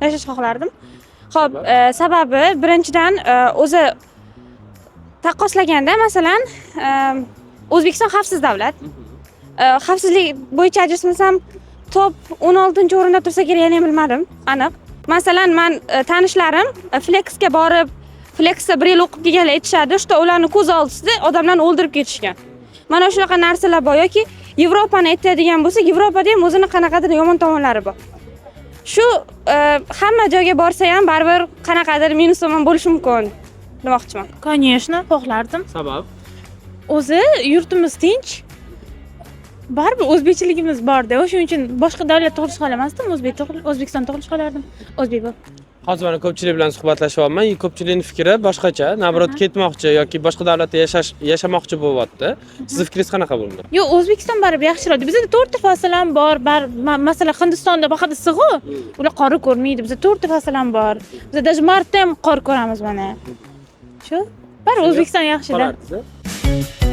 Yashashni xohlardim. Xo'p, sababi birinchidan, o'zi taqqoslaganda, masalan, O'zbekiston xavfsiz davlat. Xavfsizlik bo'yicha adashmasam top 16-o'rinda tursa kerak, yana ham bilmadim aniq. Masalan, man tanishlarim Flexga borib, Flexda bir yil o'qib kelganlar aytishadi, что ularni ko'z oldida odamlarni o'ldirib ketishgan. Mana shunaqa narsalar bor yoki Yevropani aytadigan bo'lsak, Yevropada ham o'zini qanaqadir yomon tomonlari bor. Shu hamma joyga borsa ham baribir qanaqadir minus tomon bo'lishi mumkin demoqchiman. Конечно, xohlardim. Sabab? O'zi yurtimiz tinch. Baribir o'zbekchiligimiz borda, o'shuning uchun boshqa davlat tug'ilishni xohlamasdim, O'zbekiston tug'ilishni xohlardim. O'zbek bo'lib. Hozir mana ko'pchilik bilan suhbatlashyapman. Ko'pchilikning fikri boshqacha. Наоборот, ketmoqchi yoki boshqa davlatda yashamoqchi bo'lyapti. Sizni fikringiz qanaqa bunda? Yo'q, O'zbekiston baribir yaxshiroq. Bizda to'rtta fasl ham bor. Masalan, Hindistonda faqat issiq-u. Ular qorni ko'rmaydi. Bizda to'rtta fasl ham bor. Bizda даже martda ham qor ko'ramiz mana. Shu. Baribir O'zbekiston yaxshida. Qolardingiz, a?